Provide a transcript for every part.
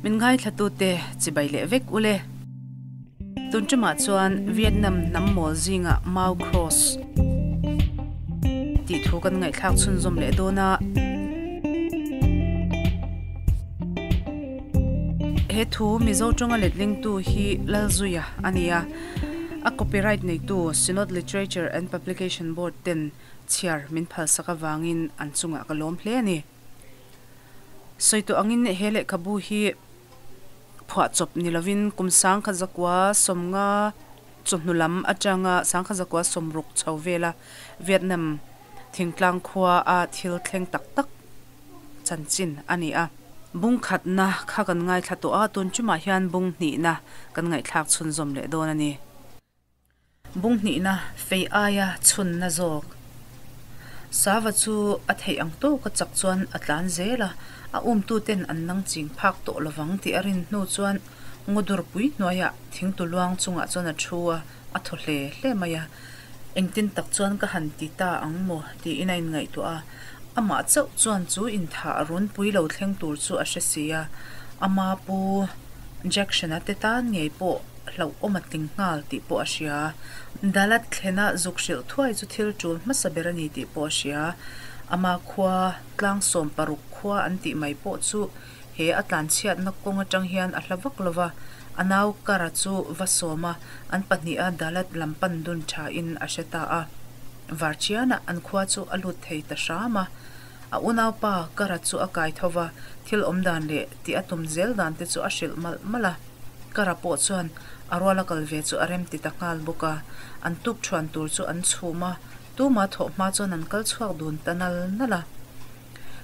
Min ngaithlatute chibai leh vek ule. Tun ṭumah chuan Vietnam hnam mawl zinga Mau Cross tih thu kan ngaihthlak chhunzawm leh dawn a. He thu Mizo ṭawnga letlingtu hi Lalzuia a ni a, a copyright neitu Synod Literature and Publication Board ten chhiar min phalsak avangin an chungah ka lawm hle a ni. Sawi tawh angin he lehkhabu hi phuahchawp ni lovin kum sangkhat zakua sawmnga chawhnu lam atanga sangkhat zakua sawmruk chho vela Vietnam thingtlang khua a thil thleng tak tak chanchin a ni a. Bung khatna kha kan ngaithla tawh a, tun tumah hian bung hnihna kan ngaihthlak chhunzawm leh dawn a ni. Bung hnihna fei aia chhunna zawk. Sava chu a theih ang tawka chak chuan a tlan zel a, a umtuten an nang ching phak tawh lovang tih a rin hnu chuan ngaw pui hnuaiah thingtu luang chungah chuan a thu a, a thaw hle hle mai a. Engtin tak chuan ka han ti ta ang maw tiin a inngaihtuah a, amah chauh chuan chu inthah runpui lo thleng tur chu a hre si a, ama pu Jackson-a te tan ngei pawh hlauhawm a tling nghal tih pawh a hria. Dalat thlena zuk hrilh thuai chu thil tul hmasa ber a ni tih pawh a hria. Ama khua, tlangsawm paruk khua an tih mai pawh chu he a tlanchhiatna kawng atang hian a hla vak lova, a nau Kara chu va sawm a, an pahniha Dalat lam pan dun thain a hre ta a. Varchianah an khua chu a lut thei ta hram a. A unaupa Kara chu a kai tho va, thil awm dan leh tih a tum zel dan te chu a hrilh malh malh a. Kara pawh chuan a ruala kal ve chu a rem ti ta nghal bawk a, an tuk thuan tur chu an chhum a, tuma thawh hma chuan an kal chhuak dun ta nal nal a.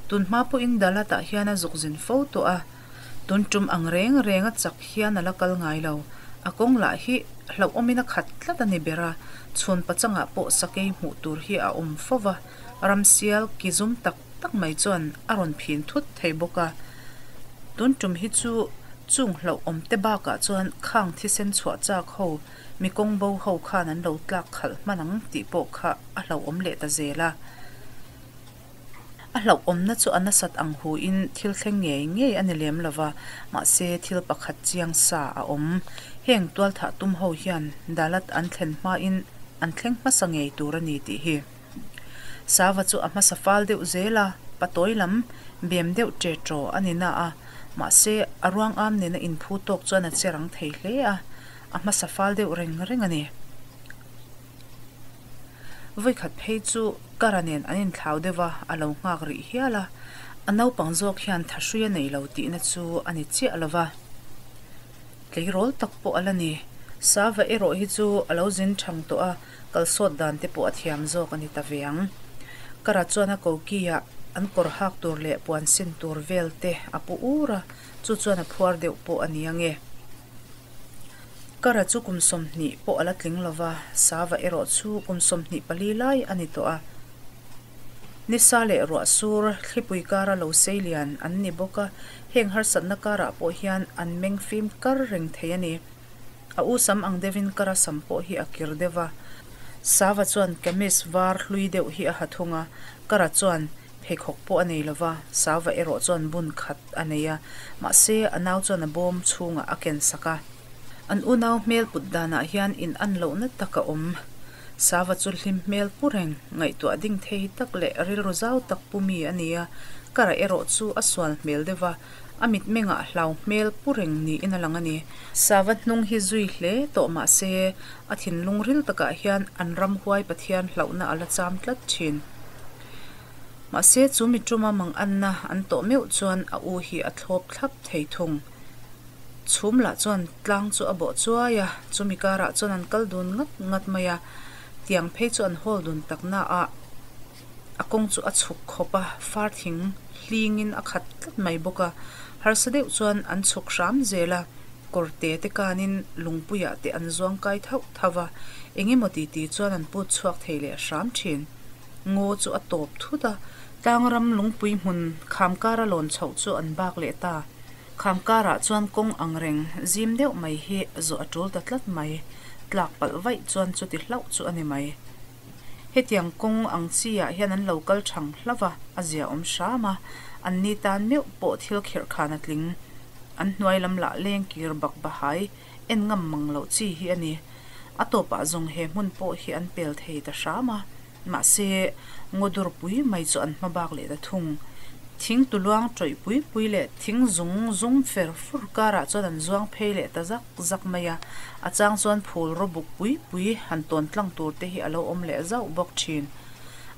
Tun hma pawhin Dalat-ah hian a zuk zin fo tawh a, tun tum ang reng reng a chak hian a la kal ngai lo. A kawng lah hi hlauhawmin a khat tlat a ni ber a, chhun pachangah pawh sakei hmuh tur hi a awm fo va, ramsial ki zum tak tak mai chuan a rawn phin thut thei bawk a. Tun tum hi chu chung hlauhawm te bakah chuan khang thisen chhuah chak ho mi kawng bo ho khan an lo tlak khalh hman ang tih pawh kha a hlauhawm leh ta zel a. A hlauhawmna chu a nasat ang hu in thil thleng ngei ngei a ni lem lova, mahse thil pakhat chiang sa a awm. Heng tualthah tum ho hian Dalat an thlen hmain an thleng hmasa ngei tur a ni tih hi. Sava chu a hmasa fal deuh zel a, patawi lam bem deuh ṭe ṭaw a ni na a, mahse a ruang am nena inphu tawk chuan a che rang thei hle a, a hmasa fal deuh reng reng a ni. Vawikhat phei chu Kara nen an inthlau deuh a, a lo nghak rih hial a, a naupang zawk hian thahrui a nei lo tihna chu a ni chiah lo va. Tleirawl tak pawh a la ni. Sava erawh hi chu a lo zin thang tawh a, kalsawt dan te pawh a thiam zawk a ni ta ve ang. Kara chuan a koki-ah an kawr hak tur leh puan sin tur vel te a pu ur a, chu chuan a phuar deuh pawh a ni ange. Kara chu kum 20 pawh a la tling lo va, Sava erawh chu kum 24 lai a ni tawh a. Nisa leh ruah sur thlipui kara lo sei lian an ni bawk a, heng harsatna karah pawh hian an meng fim kar reng thei a ni. A u sam ang deuhin kara sam pawh hi a kir deuh va. Sava chuan kamis var hlui deuh hi a ha thung a, kara chuan pheikhawk pawh a nei lo va, Sava erawh chuan bun khat a nei a, mahse a nau chuan a bawm chhungah a ken sak a. An unau hmel put danah hian in an lohna tak a awm. Sava chu hlim hmel pu reng, ngaihtuah ding thei tak leh rilru zau tak pu mi a ni a, kara erawh chu a sual hmel deuh va, a mitmengah hlau hmel pu reng niin a lang a ni. Sava hnung hi zui hle tawh mah se, a thinlung ril takah hian an ramhuai Pathian hlauhna a la cham tlat thin. Mahse, chu mi tuma manganna an tawh meuh chuan a u hi a thlawp thlap thei thung. Chhum lah chuan tlang chu a bawh chuai a, chumi karah chuan an kal dun ngat ngat mai a, tiang phei chu an hawl dun tak na a, a kawng chu a chhuk khawp a, far thing hlingin a khat tlat mai bawk a, harsa deuh chuan an chhuk hram zel a, kawr te te kanin lungpuiah te an zuang kai thauh thauh a, eng emaw ti ti chuan an put chhuak thei leh hram thin. Ngaw chu a tawp thut a, tlangram lungpui hmun kham kara lawn chhoh chu an bak leh ta. Kham karah chuan kawng ang reng zim deuh mai hi zawh a tul ta tlat mai. Tlak palh vaih chuan chuti hlauh chu a ni mai. Hetiang kawng ang chi ah hian an lo kal thang hlauh a, a zia awm hram a, an ni tan meuh pawh thil khirh khan a tling. An hnuai lam lah leng kir bak bahai en ngam mang loh chi hi a ni. A tawpah zawng he hmun pawh hi an pel thei ta hram a. Mahse, ngaw dur pui mai chu an hma bak leh ta thung. Thing tuluang tawih pui pui leh thing zung zum fer fur karah chuan an zuang phei leh ta zak zak mai a. A chang chuan phul rawbuk pui pui han tawn tlang tur te hi a lo awm leh zauh bawk thin.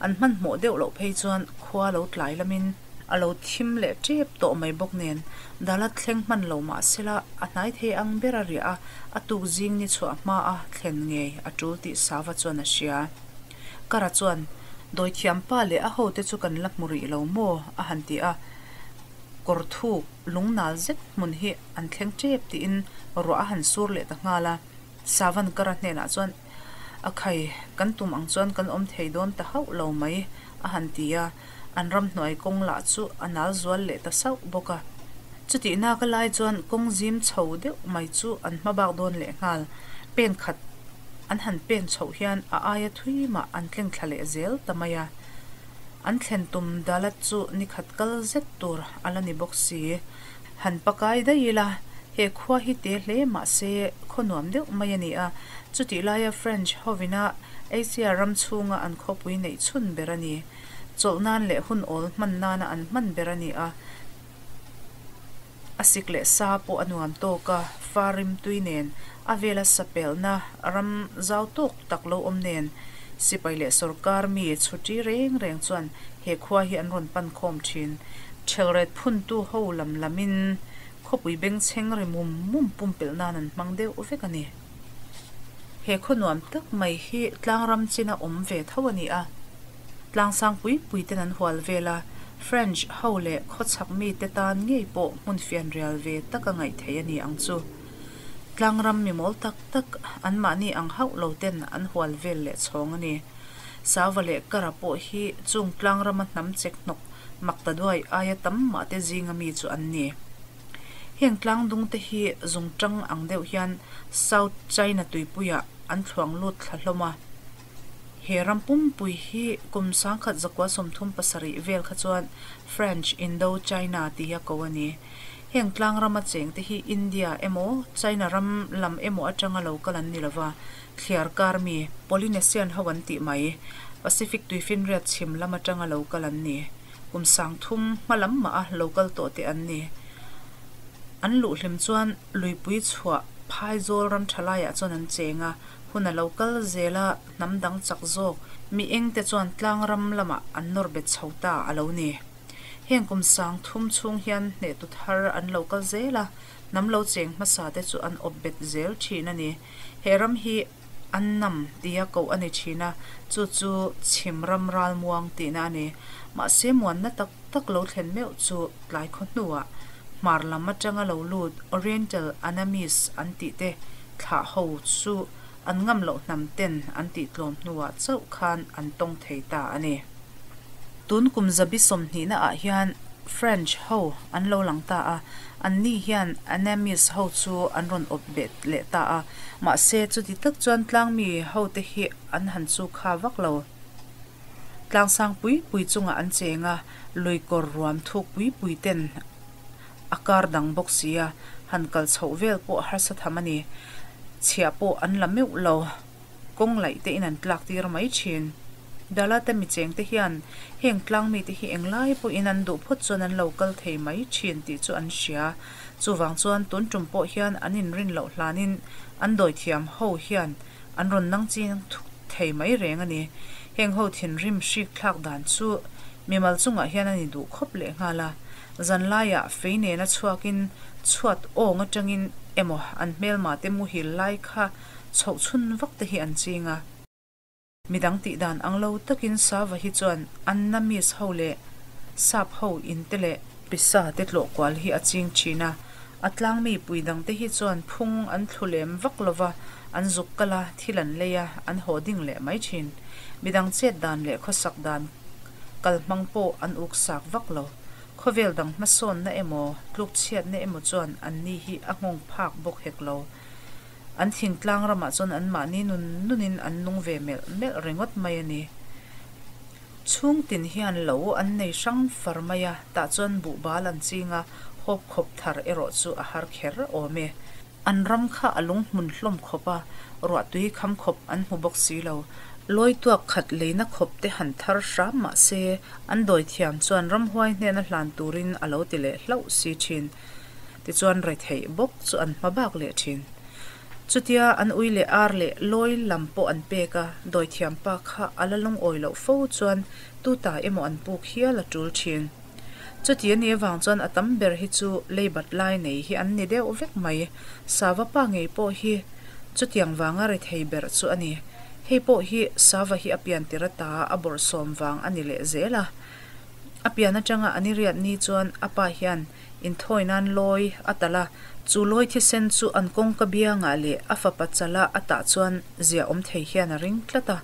An hmanhmawh deuh loh phei chuan khua lo tlai lamin a lo thim leh tep tawh mai bawk nen Dalat thleng hman lo mah sela a hnai thei ang ber a riah a, a tuk zing ni chhuah hma a thlen ngei a tul tih Sava chuan a hria. Kara chuan, Dawithiam pa leh a hote chu kan la hmu rih lo maw? a han ti a, kawr thuk lungnal zet hmun hi an thleng tep tiin ruah a han sur leh ta nghal a. Savan Kara hnenah chuan, A khai, kan tum ang chuan kan awm thei dawn ta hauh lo mai, a han ti a, an ramhnuai kawng lah chu a nal zual leh ta sauh bawk a. Chutih naka lai chuan kawng zim chho deuh mai chu an hma bak dawn leh nghal. Pen khat an han pen chhoh hian a aia thui mah an tleng thla leh zel ta mai a. An thlen tum dalat chu ni khat kal zet tur a la ni bawk si. Han pakai daih ila, he khua hi te hle mah se khaw nuam deuh mai a ni a, chutih laia French hovina Asia ram chhunga an khawpui neih chhun ber a ni. Chawlh nan leh hun awl hman nana an hman ber a ni a, a sik leh sa pawh a nuam tawk a, fa rimtui nen a vela sa pelhna ram zau tawk tak lo awm nen sipai leh sawrkar mi chhuti reng reng chuan he khua hi an rawn pan khawm thin. Thelret phuntu ho lam lamin khawpui bengchheng ri mum mum pumpelh nan an hmang deuh vek a ni. He khaw nuam tak mai hi tlangram china awm ve tho a ni a. Tlangsang pui pui ten an hual vel a, French ho leh khawchhak mite tan ngei pawh hmun fianrial ve taka ngaih theih a ni ang chu. Tlangram mi mawl tak tak anmahni ang hauh lo ten an hual vel leh chhawng a ni. Sava leh Kara pawh hi chung tlangrama hnam chek hnawk mak ta duai aia tam mah te zinga mi chu an ni. Heng tlangdung te hi zungtang ang deuh hian South China tuipuiah an thluang lut thla hlawm a. He ram pumpui hi kum sangkhat zakua 37 vel kha chuan French Indo-China tia ko a ni. Heng tlang rama chengte hi India emaw China ram lam emaw atanga lo kal an ni lova, thliar kar mi, Polynesian ho an tih mai, Pacific tuifinriat chhim lam atanga lo kal an ni. Kum 3000 hma lam mah a lo kal tawh te an ni. An luh hlim chuan luipui chhuah phaizawl ram tha laiah chuan an cheng a, Hun a lo kal zel a, hnam dang chak zawk, mi engte chuan tlang ram lamah an nawr bet chho ta a lo ni. Heng kum 3000 chhung hian hnehtu thar an lo kal zel a, hnam lo cheng hmasa te chu an awp bet zel thin a ni. He ram hi Annam tia koh a ni thin a, chu chu chhim ram ralmuang tihna a ni. Mahse muanna tak tak lo thlen meuh chu tlai khaw hnuah hmar lam atanga lo lut Oriental Annamese an tih te thlah ho chu an ngam loh hnam ten an tih tlawm hnuah chauh khan an tawng thei ta a ni. Tun kum zabi sawmhnihna ah hian French ho an lo lang ta a, an ni hian Annamese ho chu an rawn awp bet leh ta a, mahse chuti tak chuan tlangmi ho te hi an han chu kha vak lo. Tlangsang pui pui chungah an cheng a, lui kawr ruam thuk pui pui ten a kar dang bawk si a, han kal chhoh vel pawh harsa tham a ni. Chhiah pawh an la meuh lo, kawng laih te in an tlak tir mai thin. Dalata mi cheng te hian heng tlang mite hi englai pawhin an duh phawt chuan an lo kal thei mai thin tih chu an hria. Chuvang chuan tun tum pawh hian an inrin loh hlanin an dawithiam ho hian an rawn nang ching thuk thei mai reng a ni. Heng ho thinrim hrik thlak dan chu mimal chungah hian a ni duh khawp leh nghal a. Zanlaiah fei nena chhuakin chhuat awng atangin emaw an hmelma te muhil lai kha chhoh chhun vak te hi an ching a. Midang tih dan ang lo takin Sava hi chuan Annamese ho leh Sap ho in te leh pisa te tlawh kual hi a ching thin a. A tlangmi pui dangte hi chuan phung an thlu lem vak lova, an zuk kal a, thil an lei a, an haw ding leh mai thin. Midang chet dan leh khawsak dan kal hmang pawh an uk sak vak lo. Khawvel dang hmasawnna emaw, tlukchhiatna emaw chuan anni hi a nghawng phak bawk hek lo. An thingtlang ramah chuan anmahni nun nunin an nung ve melh melh ringawt mai a ni. Chhung tin hian lo an nei hrang far mai a, tah chuan buhbal an ching a, hawp khawp thar erawh chu a har kher awm e. An ram kha a lung hmun hlawm khawp a, ruahtui kham khawp an hmu bawk si lo. Lawi tuak khat leina khawp te han thar hram mah se, an dawithiam chuan ramhuai hnena hlan turin a lo ti leh hlauh si thin. Tichuan retheih bawk chu an hma bak leh thin. Chutia an ui leh ar leh lawi lam pawh an pek a, dawithiam pa kha a la lungawi loh fo chuan tu ta emaw an puk hial a tul thin. Chuti a nih avang chuan a tam ber hi chu leibat lai nei hi an ni deuh vek mai. Sava pa ngei pawh hi chutiang vanga rethei ber chu a ni. Hei pawh hi Sava hi a pian tir ata a bawrhsawm vang a ni leh zel a. A pian atanga an i riat ni chuan a pa hian Inthawi nan lawi a talh a, chu lawi thisen chu an kawngka biangah leh a fapa chala a tah chuan zia awm thei hian a ring tlat a.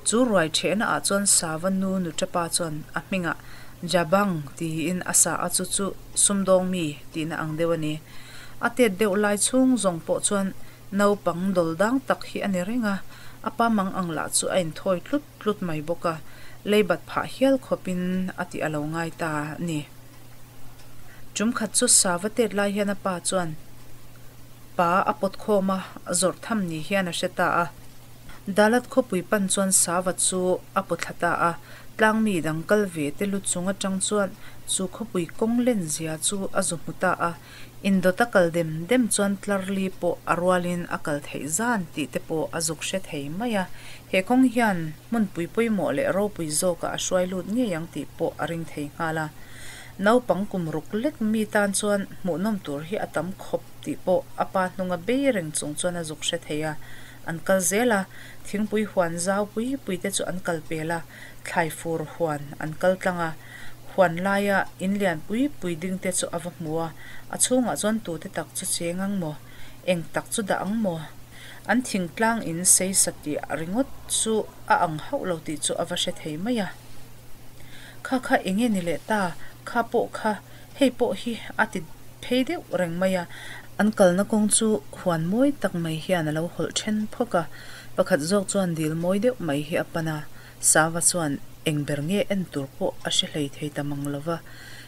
Chu ruai thehna ah chuan Sava nu nuṭapa chuan a hmingah Jabang tiin a sa a chu chu sumdawng mi tihna ang deuh a ni. A tet deuh lai chhung zawng pawh chuan naupang dawl dang tak hi a ni reng a, a pa mang ang lah chu a inthawi tlut tlut mai bawk a, leibat phah hial khawpin a tih a lo ngai ta a ni. Tum khat chu sava tet lai hian a pa chuan pa a pawt khawm a, zawrh tham ni hian a hre ta a. Dalat khawpui pan chuan sava chu a pawt thla ta a, tlangmi dang kal ve te lu chung atang chuan chu khawpui kawng len zia chu a zu hmu ta a. Indawt a kal dem dem chuan tlarli pawh a rualin a kal theih zan tih te pawh a zuk hre thei mai a. He kawng hian hmunpui pawimawh leh ropui zawkah a hruai lut ngei ang tih pawh a ring thei nghal a. Naupang kum ruk lek mi tan chuan hmuhnawm tur hi a tam khawp tih pawh a pa hnunga bei reng chung chuan a zuk hre thei a. An kal zel a, thingpui huan zau pui pui te chu an kal pel a, thlai fur huan an kal tlang a. Huan laia in lian pui pui ding te chu a va hmu a, a chhungah chuan tute tak chu cheng ang maw? Eng tak chu dah ang maw? An thingtlang in sei satliah ringawt chu a ang hauh lo tih chu a va hre thei mai a. Kha kha eng nge ni leh ta? Kha pawh kha hei pawh hi a ti phei deuh reng mai a. An kalna kawng chu huan mawi tak mai hian a lo hawlh then phawk a, pakhat zawk chuan dil mawi deuh mai hi a pan a, Sava chuan eng ber nge en tur pawh a hre hlei thei ta mang lo va,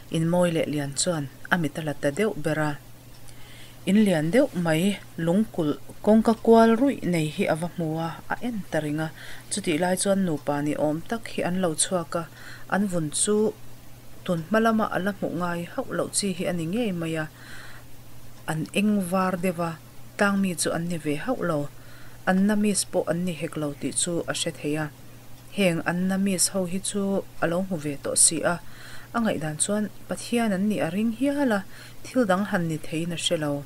in mawi leh lian chuan a mit a la ta deuh ber a. In lian deuh mai lungkulh kawngka kual ruih nei hi a va hmu a, a en ta reng a. Chutih lai chuan nupa ni awm tak hi an lo chhuak a, an vun chu tun hma lama a la hmuh ngai hauh loh chi hi a ni ngei mai a, an eng var deuh a, tlangmi chu an ni ve hauh lo. Annamis pawh an ni hek lo tih chu a hre thei a. Heng Annamis ho hi chu a lo hmu ve tawh si a, a ngaihdan chuan Pathian an nih a ring hial a, thil dang han ni theiin a hre lo.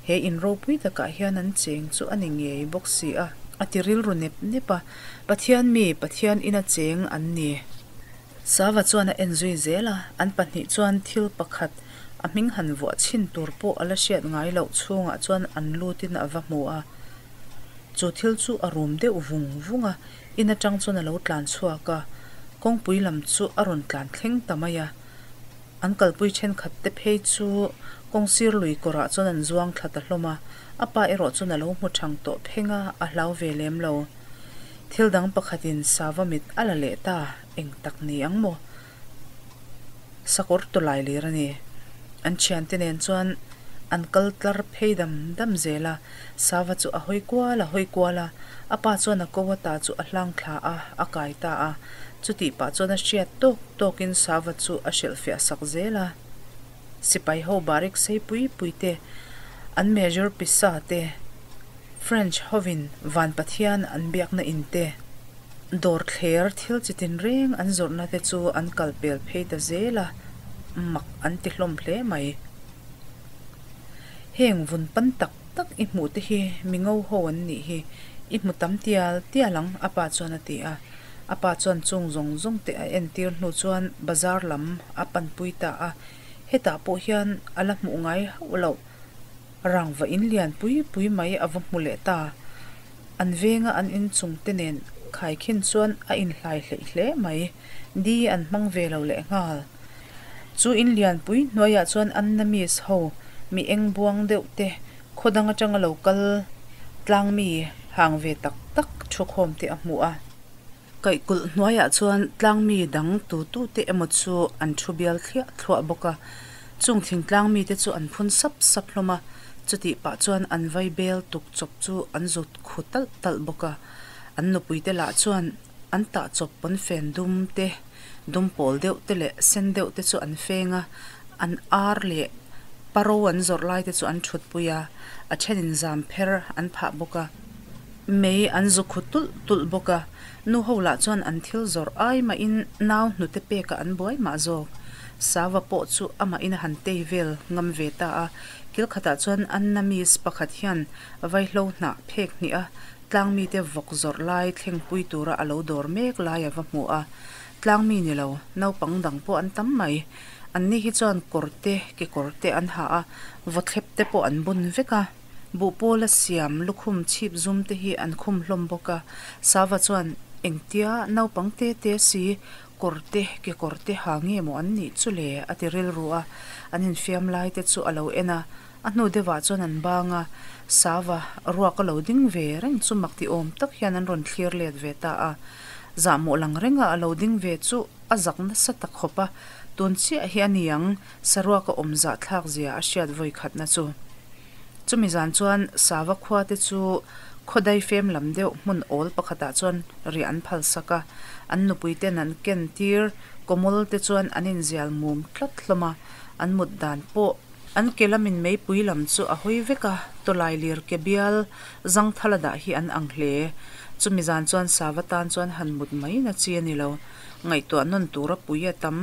He in ropui takah hian an cheng chu a ni ngei bawk si a. A ti rilru nep nep a, Pathian mi, Pathian ina cheng an ni. Sava chuan a en zui zel a, an pahnih chuan thil pakhat a hming han vuah chhin tur pawh a la hriat ngai loh chhungah chuan an lutin a va hmu a. Chu thil chu a rum deuh vung vung a, in atang chuan a lo tlan chhuak a, kawngpui lam chu a rawn tlan thleng ta mai a. An kalpui thenkhat te phei chu kawng sir lui kawrah chuan an zuang thla ta hlawm a, a pa erawh chuan a lo hmu thang tawh pheng a, a hlau ve lem lo. Thil dang pakhatin sava mit a la leh ta, eng tak ni ang maw? Sakawr tawlai lir a ni. An thiante nen chuan an kal tlar phei dam dam zel a, sava chu a hawi kual a hawi kual a, a pa chuan a ko ata chu a hlang thla a, a kai ta a. Chutih pah chuan a hriat tawk tawkin sava chu a hrilhfiah sak zel a. Sipai ho barik sei pui pui te, an major pisa te, French hovin van Pathian an biakna in te, dawr thler thil chi tinreng an zawrhna te chu an kal pel phei ta zel a, mak an ti hlawm hle mai. Heng vun pan tak tak i hmuh te hi mi ngo ho an nih hi, i hmu tam tial tial ang, a pa chuan a ti a. A pa chuan chung zawng zawng te a entir hnu chuan bazar lam a panpui ta a, hetah pawh hian a la hmuh ngai hauh loh. Rangva in lian pui pui mai a va hmu leh ta. An venga an inchung te nen khaikhin chuan a inhlai hleih hle mai. Di an hmang ve lo leh nghal. Chu in lian pui hnuaiah chuan Annamis ho mi eng buang deuh te khaw dang atanga lo kal tlang mi hang ve tak tak thukhawm te a hmu a. Kaihkulh hnuaiah chuan tlangmi dang tu tu te emaw chu an thu bial thliah thluah bawk a, chung thingtlang mite chu an phun sap sap hlawm a, chutih pah chuan an vai bel tuk chawp chu an zut khu talh talh bawk a, an nupuite lah chuan an tah chawp pawnfen dum te, dum pawl deuh te leh sen deuh te chu an feng a, an ar leh paro an zawrh lai te chu an thutpui a, a thenin zam pher an phah bawk a. Mei an zu khu tulh tulh bawk a, nu ho lah chuan an thil zawrh ai mahin nau hnute pekah an buai mah zawk. Sava pawh chu amahin a han tei vel ngam ve ta a, kil khatah chuan Anna Miss pakhat hian vaihlo hnah phek hnih a tlangmite vawk zawrh lai thlengpui tura a lo dawr mek lai a va hmu a. Tlangmi ni lo, naupang dang pawh an tam mai. Anni hi chuan kawr te, kekawr te an ha a, vawthlep te pawh an bun vek a. Buhpawl a siam lukhum chhip zum te hi an khum hlawm bawk a, Sava chuan engtia naupang te te si kawr te kekawr te ha nge maw an nih chu le a ti rilru a, an infiam lai te chu a lo en a, a hnu deuhah chuan an bang a, Sava ruak a lo ding ve reng chu mak ti awm tak hian an rawn thlir let ve ta a, zahmawh lang renga a lo ding ve chu a zak nasa ta khawp a, tun chiah hi a ni ang saruak a awm zahthlak zia a hriat vawi khatna chu. Chumi zan chuan Sava khua te chu khawdai fem lam deuh hmun awl pakhatah chuan riah an phal sak a, an nupui ten an ken tir kawmawl te chuan an inzial mum tlat hlawm a, an mut dan pawh an ke lamin meipui lam chu a hawi vek a, tawlai lir ke bial zangthala dah hi an ang hle. Chumi zan chuan Sava tan chuan han mut mai na chi a ni lo, ngaihtuah nawn tura pui a tam,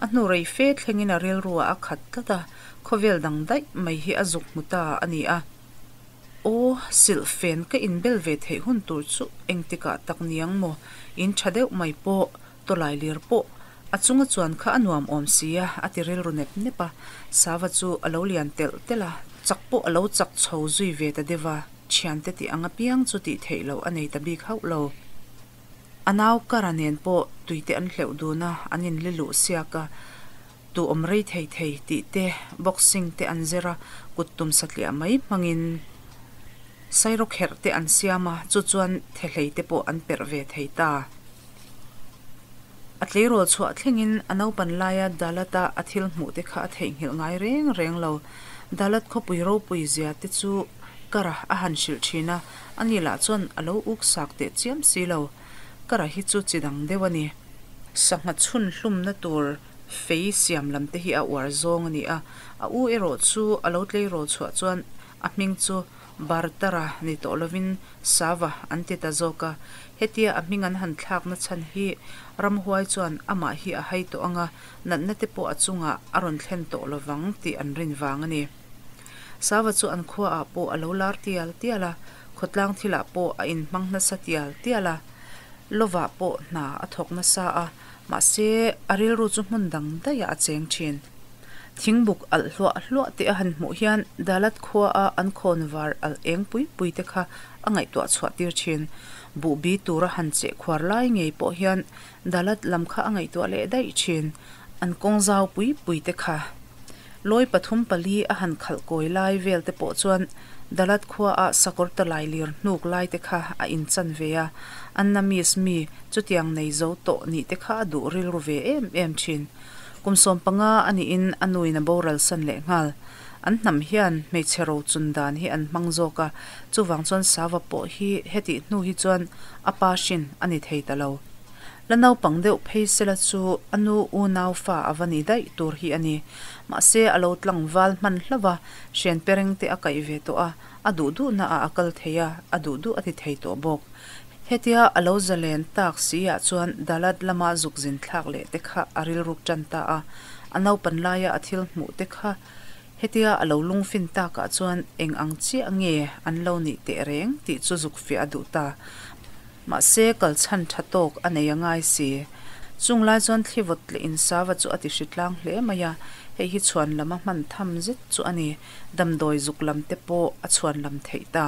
a hnu rei fe thlengin a rilruah a khat tlat a, Khawvel dang daih mai hi a zuk hmu ta a ni a. Aw, silh fen ka inbel ve theih hun tur chu engtikah tak niang maw? In tha deuh mai pawh, tawlai lir pawh, a chunga chuan kha a nuam awm si a, a ti rilru nep nep a. Sava chu a lo lian telh telh a, chak pawh a lo chak chho zui ve ta deuh a, thiante tih ang apiang chu tih theih loh a nei ta bik hauh lo. A nau Kara nen pawh tuite an hleuh dun a, an inli luh siak a. Tu awm rei thei thei tih te, boxing te an zir a, kut tum satliah mai hmangin sairawkherh te an siam a, chu chuan thehlei te pawh an perh ve thei ta. A tleirawl chhuah thlengin a naupan laia Dalat-a a thil hmuh te kha a theihnghilh ngai reng reng lo. Dalat khawpui ropui zia te chu Kara a han hrilh thin a, ani lah chuan a lo uk sak teh chiam si lo. Kara hi chu chi dang deuh a ni. Sangha chhun hlumna tur Fei siam lam te hi a uar zawng a ni a, a u erawh chu a lo tleirawl chhuah chuan a hming chu Bartara ni tawh lovin Sava an ti ta zawk a. Hetia a hming an han thlakna chhan hi ramhuai chuan amah hi a hai tawh ang a, natna te pawh a chungah a rawn thlen tawh lovang tih an rin vang a ni. Sava chu an khuaah pawh a lo lar tial tial a, khawtlang thilah pawh a inhmang nasa tial tial a, lovah pawh hna a thawk nasa a, Mahse, a rilru chu hmun dang daihah a cheng thin. Thingbuk alh hluah hluah tih a han hmuh hian Dalat khuaa an khawn var alh eng pui pui te kha a ngaihtuah chhuah tir thin. Buhbi tura han cheh khuar lai ngei pawh hian Dalat lam kha a ngaihtuah leh daih thin. An kawng zau pui pui te kha. Lawi pathum pali a han khalh kawi lai vel te pawh chuan Dalat khuaah sakawr talai lir hnuk lai te kha a inchan ve a, Annamese mi chutiang nei zo tawh nih te kha a duh rilru ve em em thin. Kum 15 a nihin a nuin a boral san leh nghal. An hnam hian hmeichhe ro chun dan hi an hmang zawk a, chuvang chuan Sava pawh hi hetih hnu hi chuan a pa hrin a ni thei ta lo. La naupang deuh phei sela chu a nu unau fa a va ni daih tur hi a ni. Mahse a lo tlangval hman hlauh a, hrian pereng te a kaih ve tawh a, a duh duhna ah a kal thei a, a duh duh a ti thei tawh bawk. Hetia a lo zalen tak si ah chuan Dalat lama zuk zin thlak leh te kha a rilruk tan ta a, a naupan laia a thil hmuh te kha hetia a lo lungfin takah chuan eng ang chiah nge an lo nih teh reng tih chu zuk fiah a duh ta. Mahse, kal chhan tha tawk a nei a ngai si. Chung lai chuan thli vawt leh insava chu a ti hri tlang hle mai a, hei hi chhuan lam a hman tham zet chu a ni. Damdawi zuk lam te pawh a chhuan lam theih ta.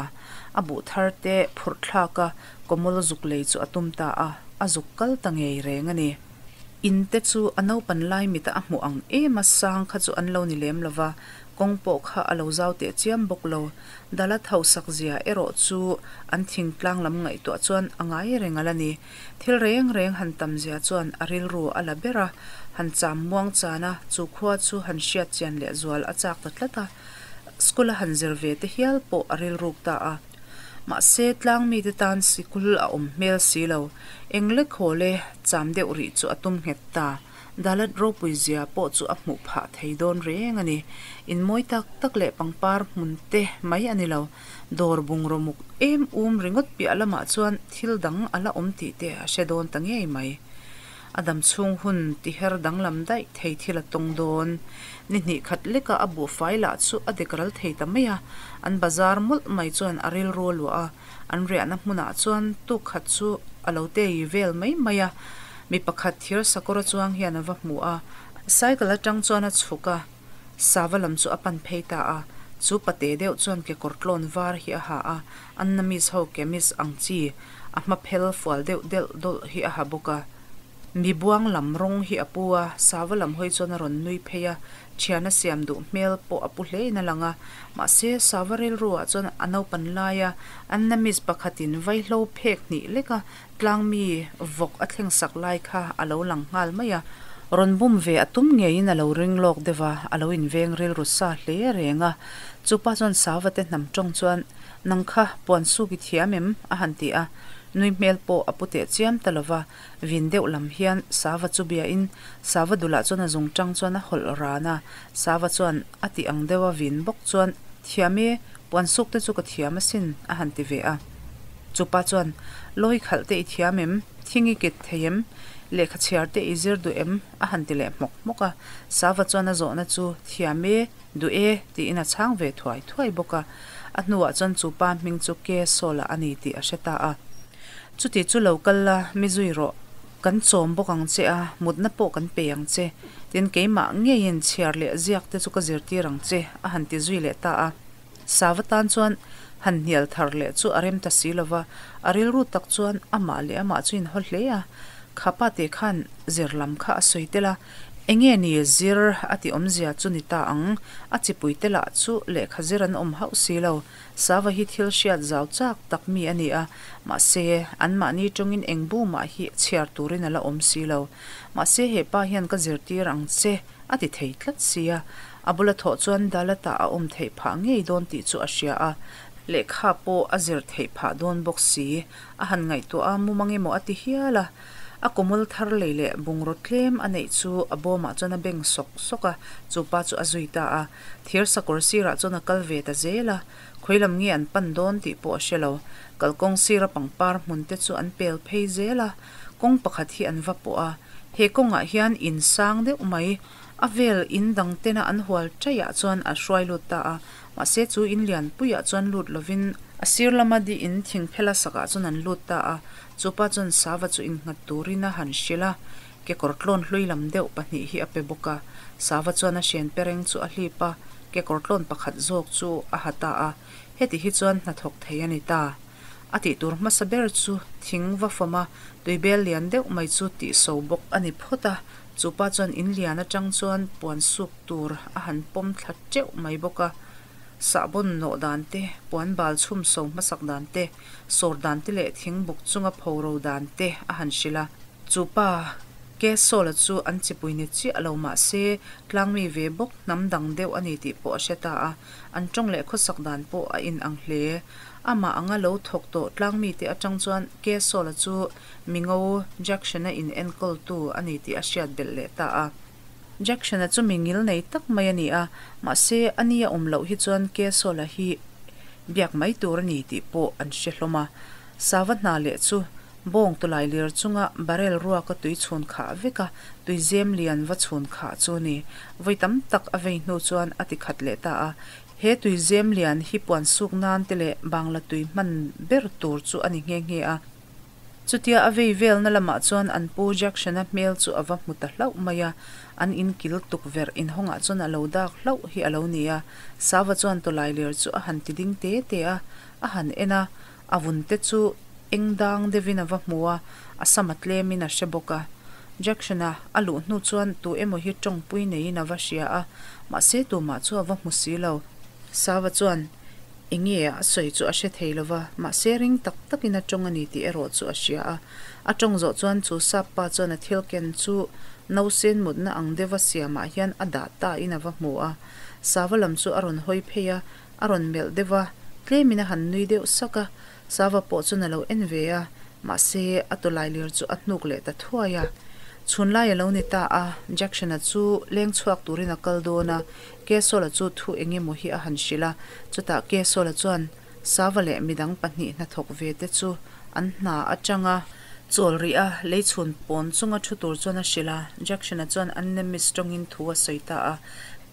A buh thar te phurh thlak a, kawmawl zuk lei chu a tum ta a, a zuk kal ta ngei reng a ni. In te chu a naupan lai mita a hmuh ang em a sang kha chu an lo ni lem lo va, kawng pawh kha a lo zau teh chiam bawk lo. Dala thausak zia erawh chu an thingtlang lam ngaihtuah chuan a ngai reng a la ni. Thil reng reng han tam zia chuan a rilru a la ber a, han cham muang chan a, chu khua chu han hriat chian leh zual a chak ta tlat a. School a han zir ve te hial pawh a rilruk ta a. Mahse, tlang mite tan sikul a awm hmel si lo. Eng lek haw le cham deuh rih chu a tum nghet ta. Dalat ropui zia pawh chu a hmuh phah thei dawn reng a ni. In mawi tak tak leh pangpar hmun te mai a ni lo. Dawr bungraw muk em um ringawt piah lamah chuan thil dang a la awm tih te a hre dawn ta ngei mai. A dam chhung hun tiher danglam daih thei thil a tawng dawn. Ni hnih khat leka a buhfai lah chu a dek ral thei ta mai a, an bazar mawlh mai chuan a rilru a luah a, an riahna hmunah chuan tuk khat chu a lo tei vel mai mai a, mi pakhat thir sakawr a chuang hian a va hmu a, cycle atang chuan a chhuk a, sava lam chu a pan phei ta a, chu pate deuh chuan kekawr tlawn var hi a ha a, Annamese ho kemis ang chi a hma phel fual deuh delh dawlh hi a ha bawk a. Mi buang lam rawng hi a pu a, sava lam hawi chuan a rawn nui phei a, thiana siam duh hmel pawh a pu hlein a lang a. Mahse, sava rilru ah chuan a naupan laia Annamese pakhatin vaihlo phek hnih leka tlang mi vawk a thleng sak lai kha a lo lang nghal mai a. Rawn bum ve a tum ngeiin a lo ring lawk deuh a, a lo inveng rilru sa hle reng a. Chupa chuan sava te hnam tawng chuan Nang kha puan suk i thiam em? a han ti a. Nui hmel pawh a pu teh chiam ta lo va, vin deuh lam hian Sava chu biain Sava dulah chuan a zung tang chuan a hawlh ran a. Sava chuan a tih ang deuha vin bawk chuan, Thiam e, puan suk te chu ka thiam asin, a han ti ve a. Chupa chuan, Lawi khalh te i thiam em? Thing i kit thei em? Lehkha chhiar te i zir duh em? a han ti leh hmawk hmawk a. Sava chuan a zawhna chu, Thiam e, Duh e, tiin a chhang ve thuai thuai bawk a. A hnuah chuan chu pa hming chu Ke Sawla a ni tih a hre ta a. Chuti chu lo kal la, mi zui rawh. Kan chawm bawk ang che a, mutna pawh kan pe ang che. Tin, keimah ngeiin chhiar leh ziak te chu ka zirtir ang che, a han ti zui leh ta a. Sava tan chuan han hnial thar leh chu a rem ta si lo va, a rilru tak chuan amah leh amah chu inhaw hle a. Kha pa te khan zir lam kha a sawi tel a, Enge ni zir a ti awmzia chu ni ta ang, a chipui te lah chu lehkha zir an awm hauh si lo. Sava hi thil hriat zau chak tak mi a ni a, mahse anmahni tawngin eng bu mah hi chhiar turin a la awm si lo. Mahse he pa hian ka zirtir ang che a ti thei tlat si a, a bula thawh chuan Dalat-ah a awm theih phah ngei dawn tih chu a hria a, lehkha pawh a zir theih phah dawn bawk si. A han ngaihtuah a, mumang emaw a ti hial a. A kawmul thar lei leh bungraw tlem a neih chu a bawmah chuan a beng sawk sawk a, chu pa chu a zui ta a. Thir sakawr sirah chuan a kal ve ta zel a, khawi lam nge an pan dawn tih pawh a hre lo. Kalkawng sira pangpar hmun te chu an pel phei zel a, kawng pakhat hi an va pawh a. He kawngah hian in sang deuh mai, a vel in dang tena an hual ṭaiah chuan a hruai lut ta a, mahse chu in lian puiah chuan lut lovin a sir lama di in thingphela sakah chuan an lut ta a. Chupa chuan Sava chu innghat turin a han hrilh a, kekawr tlawn hlui lam deuh pahnih hi a pe bawk a. Sava chuan a hrian pereng chu a hlip a, kekawr tlawn pakhat zawk chu a ha ta a. Heti hi chuan hnathawk thei a ni ta. A tih tur hmasa ber chu thing va fawm a, tuibel lian deuh mai chu tih so bawk a ni phawt a. Chupa chuan in lian atang chuan puan suk tur a han pawm thla teuh mai bawk a. Sahbawn nawh dan te, puan bal chhum so hmasak dan te, sawr dan te leh thingbuk chunga phoro dan te a han hrilh a. Chu pa Ke Sawla chu an chipui ni chiah lo mah se, tlangmi ve bawk hnam dang deuh a ni tih pawh a hre ta a. An tawng leh khawsak dan pawh a in ang hle. Amah anga lo thawk tawh tlangmi te atang chuan Ke Sawla chu Mingo Jackson-a in enkawltu a ni tih a hriat belh leh ta a. Jackson-a chu mi ngil nei tak mai a ni a, mahse a ni a awm loh hi chuan Kesola hi biak mai tur a ni tih pawh an hre hlawm a. Sava hna leh chu bawng tawlai lir chunga barrel ruaka tui chhun khah vek a, tui zem lian va chhun khah chu a ni. Vawi tam tak a vei hnu chuan a ti khat leh ta a. He tui zem lian hi puan suk nan te leh bangla tui hman ber tur chu a ni nghe nghe a. Chutia a vei velna lamah chuan an pu Jackson-a hmel chu a va hmu ta hlauh mai a, an in kil tukverh inhawngah chuan a lo dak hlauh hi a lo ni a. Sava chuan tawlai ler chu a han ti ding te te a, a han en a, a vun te chu eng dang deuhin a va hmu a, a sam a tlemin a hre bawk a. Jackson-a a luh hnu chuan tu emaw hi tawngpui neiin a va hria a, mahse tumah chu a va hmu si lo. Sava chuan enge a sawi chu a hre thei lo va, mahse ring tak takin a tawng a ni tih erawh chu a hria a. A tawng zawh chuan chu sap pa chuan a thil ken chu nausen mutna ang deuha siamah hian a dah ta in a va hmu a. Sava lam chu a rawn hawi phei a, a rawn melh deuh a, tlemin a han nui deuh sak a, Sava pawh chuan a lo en ve a, mahse a tawlailir chu a hnuk leh ta thuai a. Chhunlai a lo ni ta a, Jackson-a chu leng chhuak turin a kal dawn a, Kesola chu thu eng emaw hi a han hrilh a, chutah Kesola chuan Sava leh midang pahnih hnathawk ve te chu an hna atanga chawl rih a, lei chhun pawn chunga thu tur chuan a hrilh a, Jackson-a chuan Annemis tawngin thu a sawi ta a.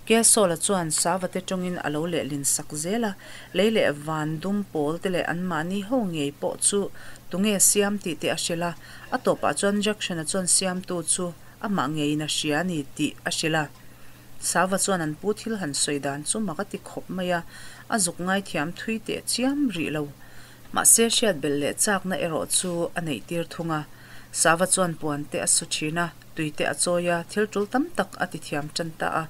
Kesola chuan Savate tawngin a lo lehlin sak zel a, lei leh van dum pawl te leh anmahni ho ngei pawh chu tunge siam tih te a hrilh a, a tawpah chuan Jackson-a chuan siamtu chu amah ngeiin a hria a ni tih a hrilh a. Sava chuan an pu thil han sawi dan chu mak a ti khawp mai a, a zuk ngaithiam thui teh chiam rih lo. Mahse hriat belh leh chakna erawh chu a neih tir thung a. Sava chuan puan te a su thin a, tui te a chawi a, thil tul tam tak a ti thiam tan ta a.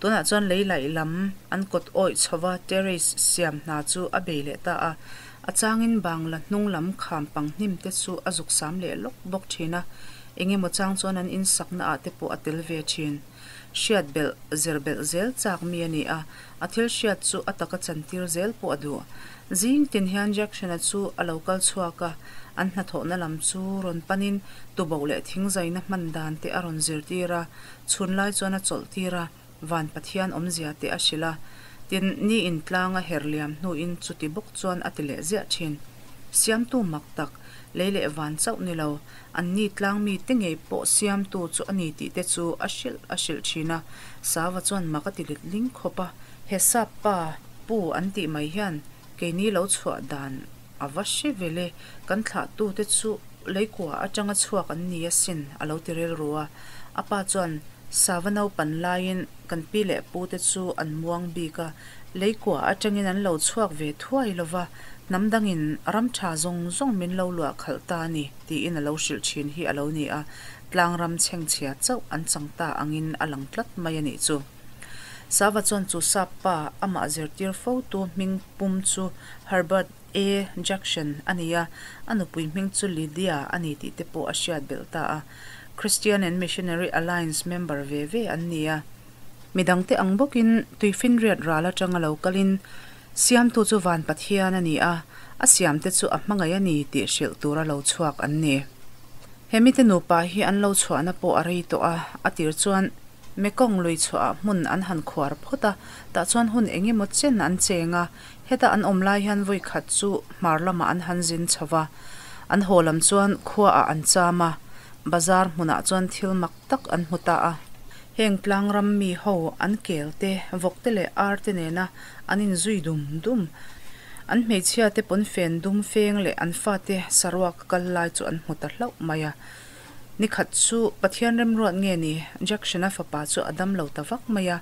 Tunah chuan lei laih lam an kawt awih chhova terrace siam hna chu a bei leh ta a. A changin bangla hnung lam kham pang hnim te chu a zuk sam leh lawk bawk thin a. Eng emaw chang chuan an insakna ah te pawh a tel ve thin. Hriat belh, zir belh zel chak mi a ni a, a thil hriat chu a taka chantir zel pawh a duh. Zing tin hian Jackson-a chu a lo kal chhuak a, an hnathawhna lam chu rawn panin tuboh leh thingzaina hman dan te a rawn zirtir a, chhun lai chuan a chawlh tir a, van Pathian awmzia te a hrilh a. Tin, ni intlang a her liam hnuin chuti bawk chuan a ti leh ziah thin. Siamtu mak tak, lei leh van chauh ni lo, Anni tlangmi te ngei pawh siamtu chu a ni tih te chu a hrilh a hrilh thin a, Sava chuan mak a ti let ling khawp a. He sap pa pu an tih mai hian keini lo chhuah dan a va hre vel e, kan thlahtu te chu leikua atanga chhuak an ni asin a lo ti rilru a. A pa chuan Sava naupan laiin kan pi leh pu te chu an muang bik a, Leikua atangin an lo chhuak ve thuai lo va, hnam dangin ram tha zawng zawng min lo luah khalh ta a ni, tiin a lo hrilh thin hi a lo ni a, tlangram chhengchhia chauh an chang ta angin a lang tlat mai a nih chu. Sava chuan chu sap pa amah zirtir fotu hming pum chu Herbert A. Jackson a ni a, a nupui hming chu Lydia a ni tih te pawh a hriat belh ta a. Christian and Missionary Alliance member ve ve an ni a. Midangte ang bawkin tuifinriat ral atanga lo kalin Siamtu chu Van Pathian a ni a, a siamte chu a hmangaih a ni tih hrilh tura lo chhuak an ni. He mite nupa hi an lo chhuahna pawh a rei tawh a, a tir chuan Mekong lui chhuahah hmun an han khuar phawt a, tah chuan hun eng emaw chen an cheng a, heta an awm lai hian vawi khat chu hmar lamah an han zin chho va, an haw lam chuan khuaah an cham a, bazar hmunah chuan thil mak tak an hmu ta a. Heng tlangram mi ho an kel te, vawk te leh ar te nena an inzui dum dum. An hmeichhia te pawnfen dum feng leh an fate saruak kal lai chu an hmu ta hlauh mai a. Nikhat chu Pathian remruat nge ni, Jackson-a fapa chu a dam lo ta vak mai a.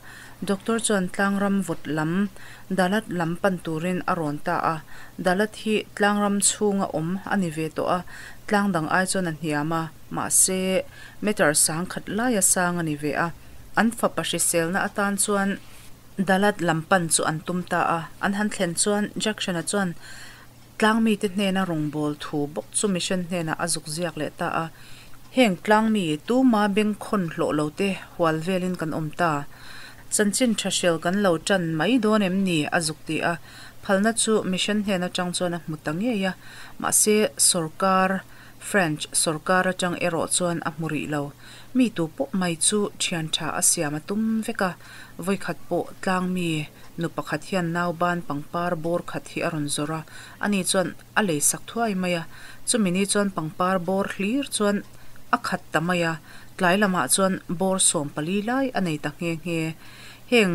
Doctor chuan tlangram vawt lam, Dalat lam pan turin a rawn ta a. Dalat hi tlangram chhunga awm a ni ve tawh a, tlang dang ai chuan a hniam a, mahse, Meter sang khat laia sang a ni ve a, an fapa hriselna atan chuan Dalat lam pan chu an tum ta a. An han thlen chuan Jackson-a chuan tlangmite hnena rawngbâwl thu bawk chu mission hnenah a zuk ziak leh ta a. Heng tlangmi tuma bengkhawn hlawh lo te hual velin kan awm ta. Chanchin tha hrel kan lo tan mai dawn em ni? a zuk ti a. Phalna chu mission hnen atang chuan a hmu ta ngei a. Mahse, sawrkar French sawrkar atang erawh chuan a hmu rih lo. Mi tu pawh mai chu thian tha a siam a tum vek a, vawikhat pawh tlang mi nu pakhat hian nau ban pangpar bawr khat hi a rawn zawrh a, ani chuan a lei sak thuai mai a. Chumi ni chuan pangpar bawr hlir chuan a khat ta mai a, tlai lamah chuan bawr 14 lai a nei ta nghe nghe. Heng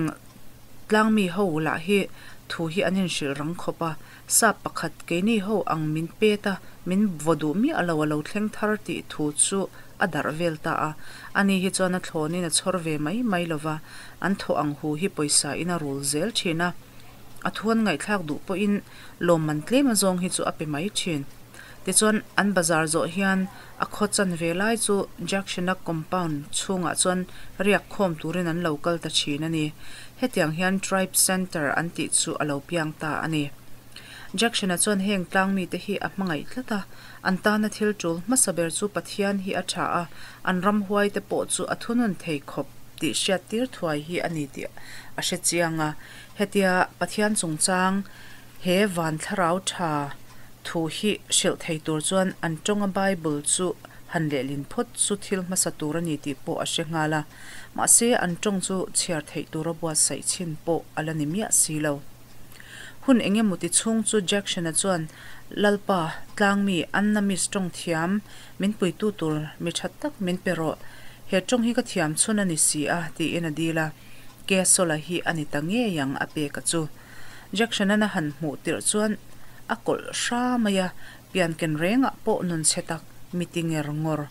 tlang mi ho lah hi thu hi an inhrilh rang khawp a, Sap pakhat keini ho ang min pet a, min vaw duh miah lo a lo thleng thar tih thu chu a darh vel ta a. Ani hi chuan a thlawnin a chhawr ve mai mai lo va, an thawh ang hu hi pawisa in a rul zel thin a. A thu an ngaihthlak duh pawhin lawmman tlem azawng hi chu a pe mai thin. Tichuan, an bazar zawh hian a khaw chanve lai chu Jackson-a compound chhungah chuan riak khawm turin an lo kal ta thin a ni. Hetiang hian Tribe Centre an tih chu a lo piang ta a ni. Jackson-a chuan heng tlang mite hi a hmangaih tlat a, an tana thil tul hmasa ber chu Pathian hi a tha a, an ramhuaite pawh chu a thunun thei khawp tih hriattir thuai hi a ni tih a hre chiang a. Hetia Pathian chungchang he van thlarau tha thu hi hrilh thei tur chuan an tawnga Bible chu han lehlin phawt chu thil hmasa tur a ni tih pawh a hre nghal a. Mahse an tawng chu chhiar theih tura buatsaih chhin pawh a la ni miah si lo. Hun eng emaw ti chhung chu Jackson-a chuan, Lalpa, tlangmi Annamis tawng thiam, min puitu tur mi tha tak min pe rawh. He tawng hi ka thiam chhun a ni si a, tiin a dil a. Kesola hi a ni ta ngei ang a peka chu. Jackson-an a han hmuh tirh chuan a kawlh hra mai a, pianken rengah pawh nun chhe tak, mi ti nger ngawr,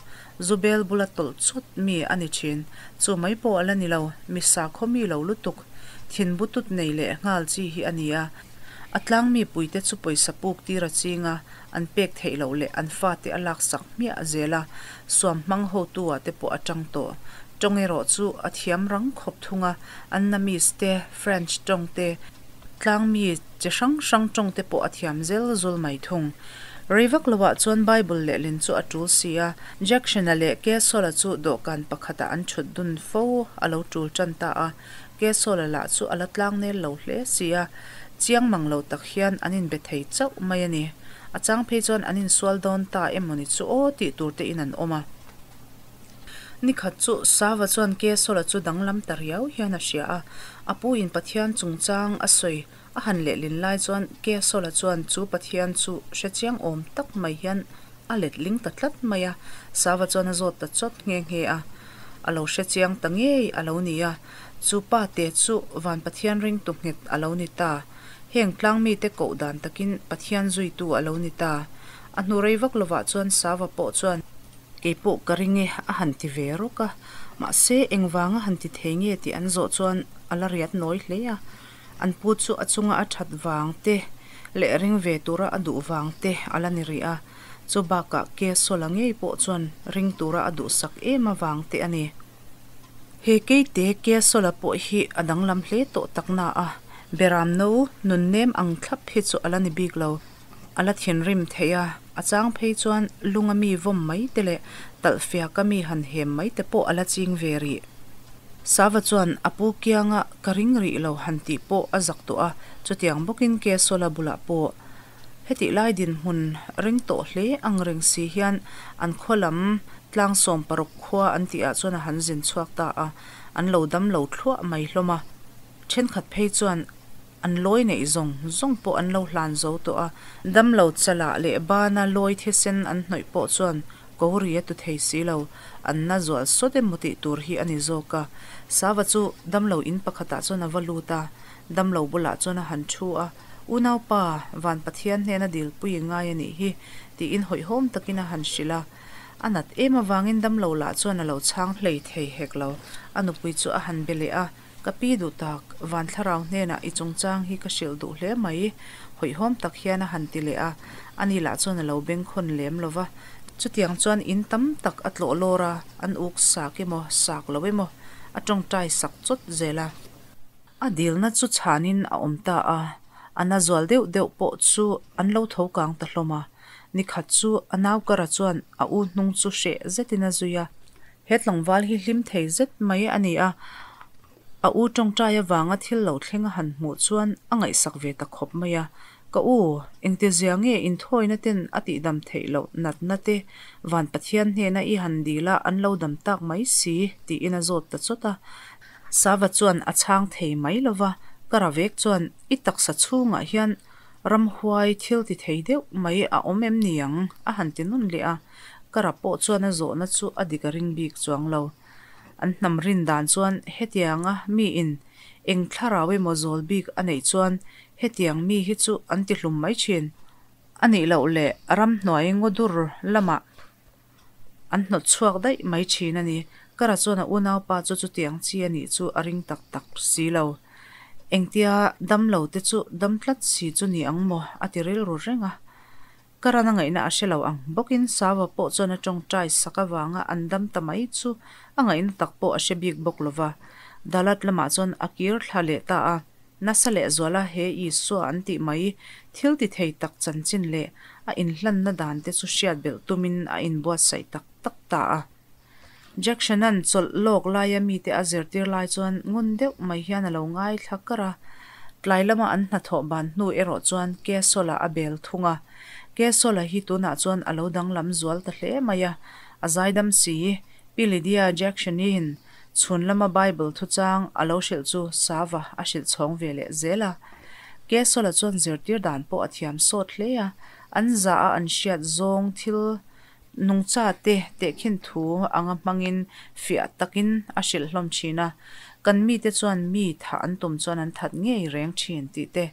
zu bel bula tawlh chut mi a ni thin. Chu mai pawh a la ni lo, mi sakhaw mi lo lutuk, thin butut nei leh nghal chi hi a ni a. A tlang mi puite chu pawisa puk tir a ching a, an pek theih loh leh an fate a laksak hmiah zel a, suam hmang hotu-ah te pawh a tang tawh. Tawng erawh chu a thiam rang khawp thung a, Annamese te, French tawng te, tlangmi chi hrang hrang tawng te pawh a thiam zel zul mai thung. Rei vak lovah chuan Bible lehlin chu a tul si a, Jackson-a leh Kesola chu dawhkan pakhatah an thut dun fo a lo tul tan ta a, Kesola lah chu a la tlangnel lo hle si a, chiang mang lo tak hian an inbe thei chauh mai a ni. A chang phei chuan an insual dawn ta emawni chu aw tih tur te in an awm a. Nikhat chu Sava chuan Kesola chu danglam ta riau hian a hria a, a pu in Pathian chungchang a sawi a han lehlin lai chuan Kesola chuan chu Pathian chu hre chiang awm tak mai hian a letling ta tlat mai a, Sava chuan a zawt ta chawt nghe nghe a, a lo hre chiang ta ngei a lo ni a, chu pa te chu van Pathian ringtu nghet a lo ni ta, heng tlang mite koh dan takin Pathian zuitu a lo ni ta. A hnu rei vak lovah chuan Sava pawh chuan. Kei pawh ka ring e a han ti ve rawk a, mahse engvanga han ti thei nge tih an zawh chuan a la riat nawi hle a, an pu chu a chunga a that vang te leh ring ve tura a duh vang te a la ni rih a, chu bakah ke sawla ngei pawh chuan ring tura a duhsak em avang te a ni. He keite ke sawla pawh hi a danglam hle tawh tak na a, beram no nun nem ang thlap hi chu a la ni bik lo. A la thinrim theih a, a chang phei chuan lunga mi vawm mai te leh talhfiaka mi han hem mai te pawh a la ching ve rih. Sava chuan a pu kianga ka ring rih lo han tih pawh a zak tawh a, chutiang bawkin Kesola bulah pawh hetih lai dinhmun ring tawh hle ang reng si hian an khaw lam tlang 16 khua an tihah chuan a han zin chhuak ta a, an lo dam lo thluah mai hlawm a. Thenkhat phei chuan An lawi neih zawng zawng pawh an lo hlan zo tawh a, damlo chalah leh bana lawi thisen an hnawih pawh chuan ko ri a tu thei si lo, an na zual sawt emaw tih tur hi a ni zawk a. Sava chu damlo in pakhatah chuan a va lut a, damlo bulah chuan a han thu a, Unaupa, Van Pathian hnena dilpui i ngai a nih hi, tiin hawihhawm takin a han hrilh a. A nat em avangin damlo lah chuan a lo chhang hlei thei hek lo, a nupui chu a han be leh a, Ka pi duh tak, Van Thlarau hnenah i chungchang hi ka hrilh duh hle mai, hawihhawm tak hian a han ti leh a, ani lah chuan a lo bengkhawn lem lo va. Chutiang chuan in tam tak a tlawh lawr a, an uk sak emaw, sak lo emaw, a tawngtai sak chawt zel a. A dilna chu chhanin a awm ta a, a na zual deuh deuh pawh chu an lo tho kang ta hlawm a. Nikhat chu a nau kara chuan a u hnung chu hreh zetin a zui a. He tlangval hi hlim thei zet mai a ni a, a u tawngtai avanga thil lo thleng a han hmuh chuan a ngaihsak ve ta khawp mai a, Ka u, engtizia nge inthawina ten a tihdam theih loh natna te van Pathian hnena i han dil a an lo dam tak mai si? tiin a zawt ta chawt a. Sava chuan a chhang thei mai lo va, ka ravek chuan i taksa chhungah hian ramhuai thil ti thei deuh mai a awm em ni ang? a han ti nawn leh a. Ka rap pawh chuan a zawhna chu a dik a ring bik chuang lo. An hnam rin dan chuan hetianga mi in eng thlarau emaw zawl bik a neih chuan hetiang mi hi chu an ti hlum mai thin. A nih loh leh ramhnuai ngawdur lamah an hnawt chhuak daih mai thin a ni. Ka ra chuan a unaupa chu chutiang chi a nih chu a ring tak tak si lo. Engtia damlo te chu dam tlat si chu ni ang maw a ti rilru reng a. Karan a ngaihna a hre lo ang bawkin Sava pawh chuan a tawngtai sak avanga an dam ta mai chu a ngaihna tak pawh a hre bik bawk lo va. Dalat lamah chuan a kir thla leh ta a. Nasa lehzuala he Isua an tih mai thil ti thei tak chanchin leh a inhlanna dan te chu hriat belh tumin a inbuatsaih tak tak ta a. Jackson-a'n chawlh lawk laia mite a zirtir lai chuan ngun deuh mai hian a lo ngaithla kar a. Tlai lama an hnathawh ban hnu erawh chuan Kesola a bel thung a. Kesola hi tunah chuan a lo danglam zual ta hle mai a, a zaidam si. Pi Lydia Jackson-i'n Chhun lama Bible thuchang a lo hrilh chu Sava a hrilh chhawng ve leh zel a. Kesola chuan zirtir dan pawh a thiam sawt hle a, an za a an hriat zawng thil nungcha te tehkhin thu anga hmangin fiah takin a hrilh hlawm thin a. Kan mite chuan mi thah an tum chuan an that ngei reng thin tih te,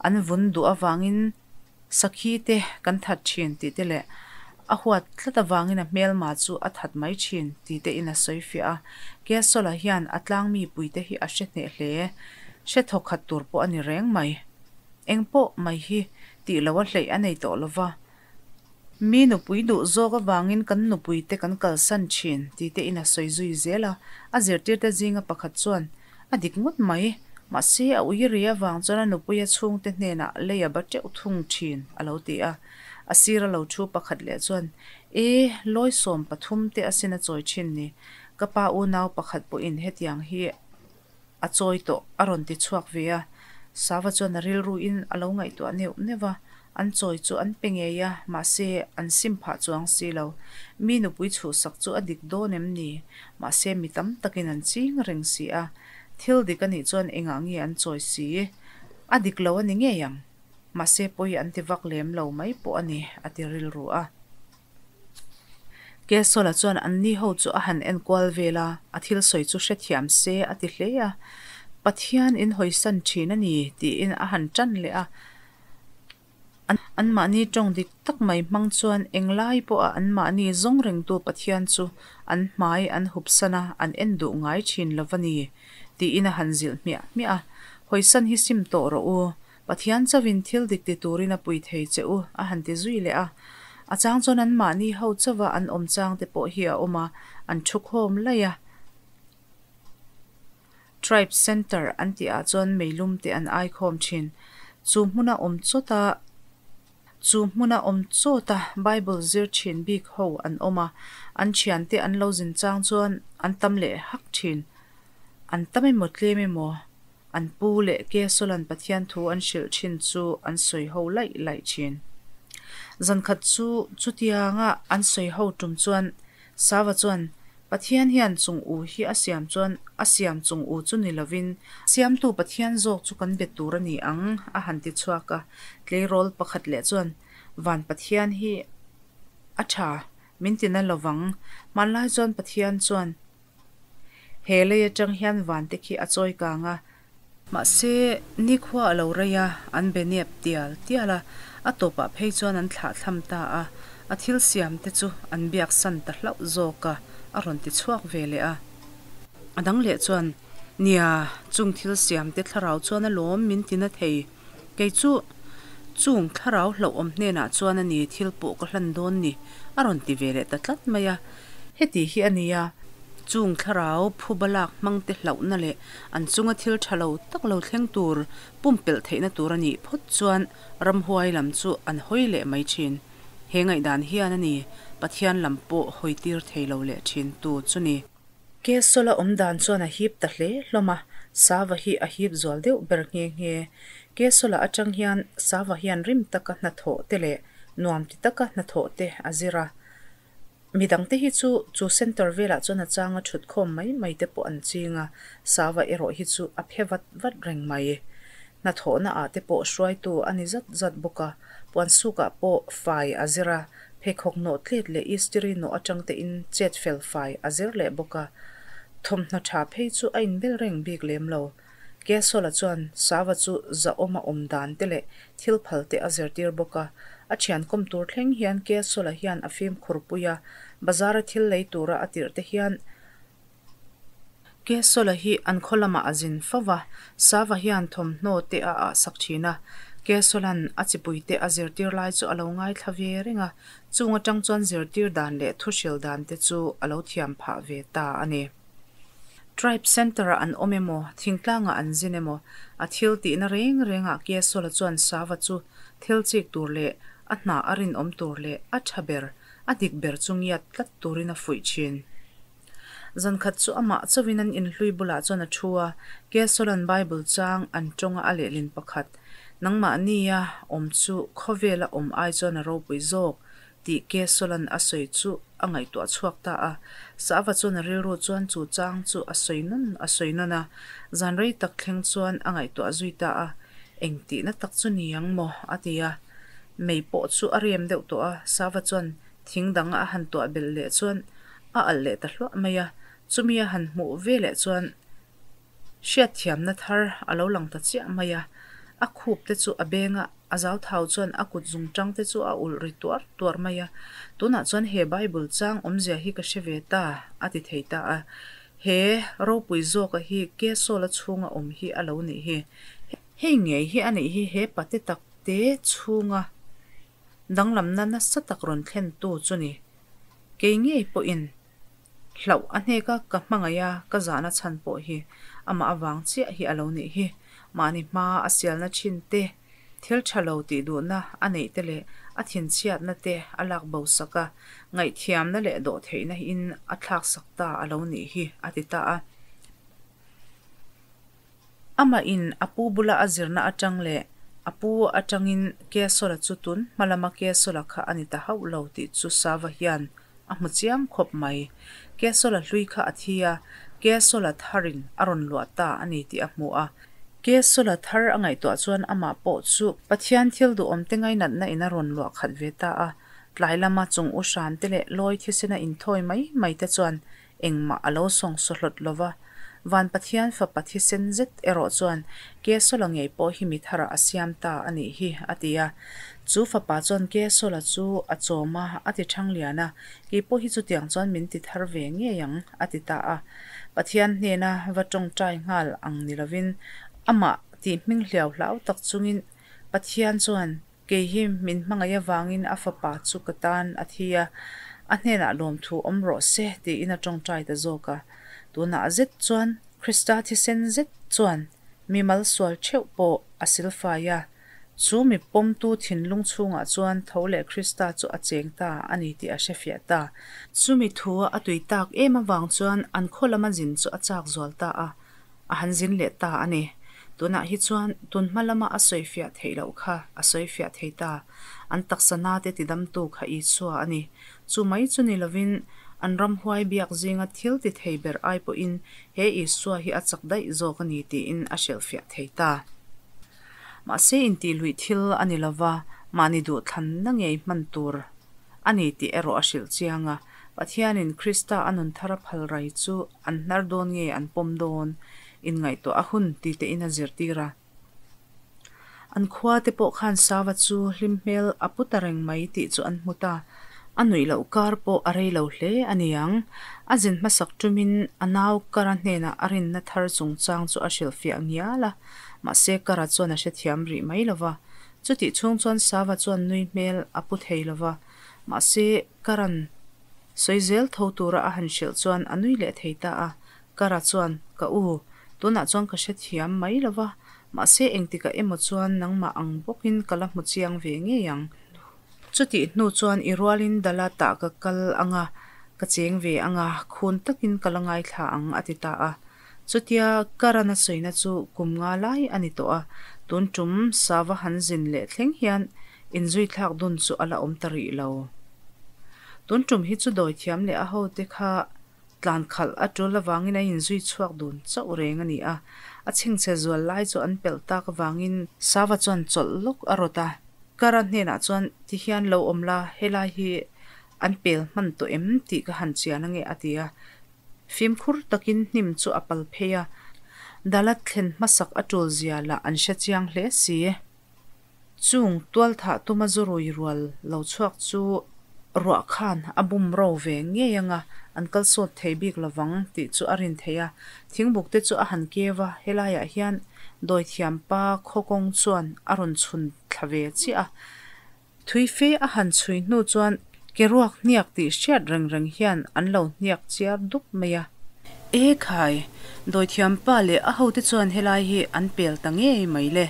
an vun duh avangin Sakhi te kan that thin tih te leh a huat tlat avangin a hmelma chu a that mai thin tih te in a sawi fiah a. Kesola hian a tlang mi pui te hi a hre hneh hle. Hre thawk khat tur pawh a ni reng mai. Eng pawh mai hi tih loh a hleih a nei tawh lova. Mi nupui duh zawk avangin kan nupui te kan kalsan thin tih te in a sawi zui zel a. A zirtirte zinga pakhat chuan A dik ngawt mai. Mahse, a ui ri avang chuan a nupuia chhungte hnenah lei a ba teuh thung thin, a lo ti a. A sira lo thu pakhat leh chuan, E, lawi 13 te asin a chawi thin ni. Ka pa unau pakhat pawhin hetiang hi a chawi tawh, a rawn ti chhuak ve a. Sava chuan a rilruin a lo ngaihtuah neuh neuh a. An chawi chu an pe ngei a, mahse, an sim phah chuang si lo. Mi nupui chhuhsak chu a dik dawn em ni? Mahse, mi tam takin an ching reng si a. Thil dik a nih chuan engah nge an chawi si? A dik lo a ni ngei ang. Mahse, pawi an ti vak lem lo mai pawh a ni, a ti rilru a. Kesola chuan anni ho chu a han enkual vel a, a thil sawi chu hrethiam se a ti hle a. Pathian in hawisan thin a ni, tiin a han tan leh a. Anmahni tawng dik tak mai hmang chuan englai pawha anmahni zawng rengtu Pathian chu an hmai an hupsan a, an en duh ngai thin lo va ni, tiin a han zilh hmiah hmiah a. Hawisan hi sim tawh rawh u, Pathian chauhin thil dik ti turin a pui thei che u, a han ti zui leh a. A chang chuan anmahni ho chauha an awm chang te pawh hi a awm a, an thu khawm laih a. Tribe Centre an tih ah chuan meilum te an aikhawm thin. Chu hmuna awm chawt a Chu hmuna awm chawt a Bible zir thin bik ho an awm a, an thiante an lo zin chang chuan an tam leh hak thin. An tam emaw tlem emaw an pu leh Kesolan Pathian thu an hrilh thin chu an sawi ho laih laih thin. Zankhat chu chutianga an sawi ho tum chuan Sava chuan, Pathian hian chung u hi a siam chuan a siam chung u chu ni lovin, siamtu Pathian zawk chu kan be tur a ni ang, a han ti chhuak a. Tleirawl pakhat leh chuan, Van Pathian hi a tha, min tina lovang. Hmanlai chuan Pathian chuan he lei atang hian van te khi a chawi kang a. Mahse, nikhua a lo rei a, an be nep tial tial a, a tawpah phei chuan an thlah thlam ta a, a thil siam te chu an biak san ta hlauh zawk a, a rawn ti chhuak ve leh a. A dang leh chuan, Nia, chung thil siam te thlarau chuan a lawm min ti na thei. Kei chu chung thlarau hlauhawm hnenah chuan a ni thil pawh ka hlan dawn ni, a rawn ti ve leh ta tlat mai a. Heti hi a nia, chung thlarau phuba lak hmangte hlauhna leh an chunga thil tha lo tak lo thleng tur pumpelh theihna tur a nih phawt chuan ramhuai lam chu an hawi leh mai thin. He ngaihdan hian a ni Pathian lam pawh hawi tir thei lo leh thin tu chu ni. Kesola awm dan chuan a hip ta hle hlawm a, Sava hi a hip zual deuh ber nghe nghe. Kesola atang hian Sava hian rim taka hnathawh te leh nuam ti taka hnathawh te a zir a. Midangte hi chu chu centre velah chuan a changa thut khawm mai mai te pawh an ching a, Sava erawh hi chu a phe vat vat reng mai. Hnathawhna ah te pawh hruaitu a ni zat zat bawk a, puansukah pawh fai a zir a, pheikhawk nawh tlet leh istiri nawh atang te in chet fel fai a zir leh bawk a, thawmhnaw tha phei chu a inbel reng bik lem lo. Kesola chuan Sava chu zahawm a awm dan te leh thil phal te a zirtir bawk a. A thian kawm tur thleng hian Kesola hian a fimkhur pui a, bazar a thil lei tura a tirh te hian Kesola hi an khaw lamah a zin fo va, Sava hian thawmhnaw te a ah sak thin a. Kesawla'n a chipuite a zirtir lai chu a lo ngaithla ve reng a, chung atang chuan zirtir dan leh thuhril dan te chu a lo thiam phah ve ta a ni. Tribe Centre-ah an awm emaw, thingtlangah an zin emaw, a thil tihna reng rengah Kesawla chuan Sava chu thil chik tur leh a hna a rinawm tur leh a tha ber, a dik ber chu ngiat tlat turin a fuih thin. Zan khat chu amah chauhin an inhlui bulah chuan a thu a, Kesawla'n Bible chang an tawnga a lehlin pakhat, Nangmahnia awm chu khawvela awm ai chuan a ropui zawk, tih Kesawla'n a sawi chu a ngaihtuah chhuak ta a. Sava chuan a rilru chuan chu chang chu a sawi nawn a sawi nawn a, zan rei tak thleng chuan a ngaihtuah zui ta a, Engtihna tak chu ni ang maw? a ti a. Mei pawh chu a rem deuh tawh a, Sava chuan thing dang a han tuah belh leh chuan a alh leh ta hluah mai a, chumi a han hmuh ve leh chuan hriatthiamna thar a lo lang ta chiah mai a, a khup te chu a beng a, a zauthau chuan a kut zung tang te chu a ulh ri tuar tuar mai a, tunah chuan he Bible chang awmzia hi ka hre ve ta a ti thei ta a, he ropui zawka hi Kesawla chhunga awm hi a lo nih hi, hei ngei hi a nih hi he pate tak te chhunga danglamna nasa tak rawn thlentu chu ni. Kei ngei pawhin hlauh a hnek a, ka hmangaih a, ka zahna chhan pawh hi amah avang chiah hi a lo nih hi. Mahni hma a sialna thin te, thil tha lo tih duhna a neih te leh a thinchhiatna te a lak bo sak a, ngaihthiamna leh dawhtheihna in a thlak sak ta a lo nih hi, a ti ta a. Amah in a pu bula a zirna atang leh a pu atangin Kesola chu tun hma lama Kesola kha a ni ta hauh lo tih chu Sava hian a hmu chiang khawp mai. Kesola hlui kha a thi a, Kesola tharin a rawn luah ta a ni tih a hmu a. Kesola thar a ngaihtuah chuan amah pawh chu Pathian thil duhawmte ngainatna in a rawn luah khat ve ta a. Tlai lama chung u hramte leh lawi thisena inthawi mai mai te chuan Engmah a lo sawng sawhlawt lo va, Van Pathian fapa thisen zet erawh chuan Kesola ngei pawh hi mi tharah a siam ta a nih hi, a ti a. Chu fapa chuan Kesola chu a chawm a, a ti thang lian a, Kei pawh hi chutiang chuan min ti thar ve ngei ang, a ti ta a. Pathian hnena va tawngtai nghal ang ni lovin, amah tih hming hliau hlau tak chungin Pathian chuan Kei hi min hmangaih avangin a fapa chu ka tan a thi a, a hnenah lawmthu awm rawh se tiin a tawngtai ta zawk a. Tunah zet chuan Krista thisen zet chuan mi malsual theuh pawh a silfai a, chu mi pawmtu thinlung chhungah chuan tho leh Krista chu a cheng ta a ni tih a hrefiah ta. Chumi thu a tui tak em avang chuan an khaw lama zin chu a chak zual ta a. A han zin leh ta a ni. Tunah hi chuan tun hma lama a sawifiah theih loh kha a sawifiah thei ta. An taksa nate tidamtu kha Isua a ni. Chu mai chu ni lovin an ramhuai biak zinga thil ti thei ber ai pawhin he Isua hi a chak daih zawk a ni tiin a hrilhfiah thei ta. Mahse intihluih thil a ni lova, mahni duhthlanna ngei hman tur a ni tih erawh a hrilh chiang a. Pathianin Krista a nun thar a phal rai chu an hnar dawn nge an pawm dawn inngaihtuah a hun ti tein a zirtir a. An khua te pawh khan Sava chu hlim hmel a pu ta reng mai tih chu an hmu ta. A nuih loh kar pawh a rei lo hle a ni ang. A zin hmasak tumin a nau Kara hnenah a rinna thar chungchang chu a hrilhfiah ngial a, mahse Kara chuan a hrethiam rih mai lo va. Chutih chhung chuan Sava chuan nui hmel a pu thei lo va, mahse Karan Sawi zel tho tura a han hrilh chuan a nui leh thei ta a, Kara chuan, Ka u, tunah chuan ka hrethiam mai lo va, mahse engtikah emaw chuan nangmah ang bawkin ka la hmu chiang ve ngei ang. Chutih hnu chuan i rualin dala tah ka kal ang a, ka cheng ve ang a, khun takin ka la ngaithla ang, a ti ta a. Chutia Karan a sawina chu kum nga lai a ni tawh a, tun tum sava han zin leh thleng hian inzui thlak dun chu a la awm ta rih lo. Tun tum hi chu dawi thiam leh a hote kha tlan khalh a tul avangin a inzui chhuak dun chauh reng a ni a, a chhingchhe zual lai chu an pelh tak avangin Sava chuan chawlh lawk a rawt a, Kara hnenah chuan tihian lo awm la, helai hi an pel hman tawh em tih ka han chian ange a ti a. Fimkhur takin hnim chu a pal phei a, Dalat thlen hmasak a tul zia lah an hre chiang hle si. Chung tualthah tuma zu rui rual lo chhuak chu ruah khan a bum ro ve ngei anga an kal sawt thei bik lovang tih chu a rin theih a. Thingbuk te chu a han keu a, helaiah hian Dawithiam pa khaw kawng chuan a rawn chhun thla ve chiah a. Thui fe a han chhui hnu chuan ke ruak hniak tih hriat reng reng hian an lo hniak chiar dup mai a. E khai! Dawithiam pa leh a hote chuan helai hi an pel ta ngei mai le,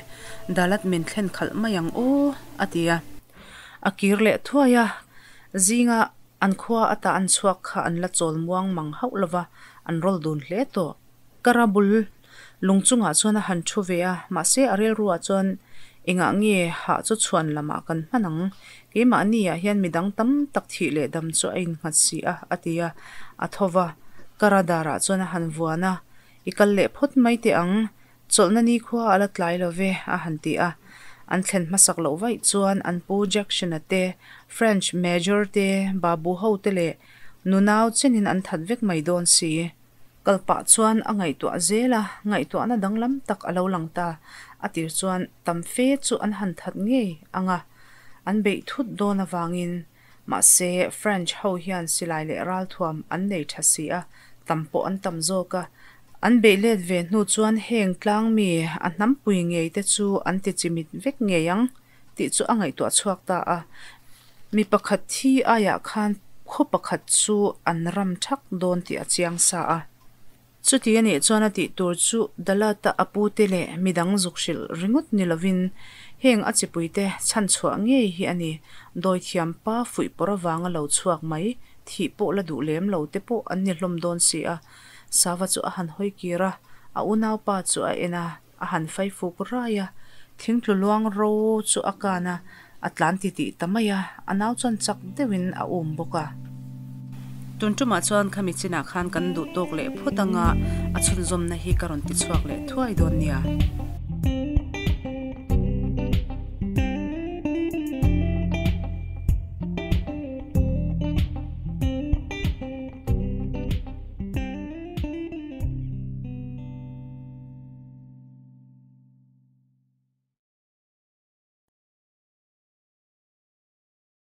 Dalat min thlen khalh mai ang aw, a ti a. A kir leh thuai a, zinga an khua ata an chhuak kha an la chawl muang mang hauh lova, an rawl dun hle tawh. Kara bul lung chungah chuan a han thu ve a, mahse a rilruah chuan engah nge hah chu chhuan lamah kan hman ang, keimahni ah hian midang tam tak thih leh dam chu a innghat si a, a ti a, a tho va, Kara darah chuan a han vuan a, I kal leh phawt mai teh ang, chawlhna nikhua a la tlai lo ve, a han ti a. An thlen hmasak loh vaih chuan an pu Jackson-a te, French Major te, Babu ho te leh nunau chenin an that vek mai dawn si. Kal pah chuan a ngaihtuah zel a, ngaihtuahna danglam tak a lo lang ta. A tir chuan tam fe chu an han that ngei ang a, an beih thut dawn avangin. Mahse, French ho hian silai leh ralthuam an nei tha si a, tam pawh an tam zawk a. An beih let ve hnu chuan heng tlang mi a hnampui ngei te chu an ti chimit vek ngei ang tih chu a ngaihtuah chhuak ta a. Mi pakhat thi aiah khan khaw pakhat chu an ram thak dawn tih a chiang sa a. Chuti a nih chuan a tih tur chu Dalata a pute leh midang zuk hrilh ringawt ni lovin heng a chipuite chhanchhuah ngei hi a ni. Dawithiam pa fuih pawr avanga lo chhuak mai, thih pawh la duh lem lo te pawh an ni hlawm dawn si a. Sava chu a han hawi kir a, a unaupa chu a en a. A han fai fuk rai a, thingtlu luang ro chu a kan a, a tlan ti tih ta mai a, a nau chuan chak deuhin a um bawk a. Tun tumah chuan khami chinah khan kan duh tawk leh phawt anga a chhunzawmna hi ka rawn ti chhuak leh thuai dawn nia.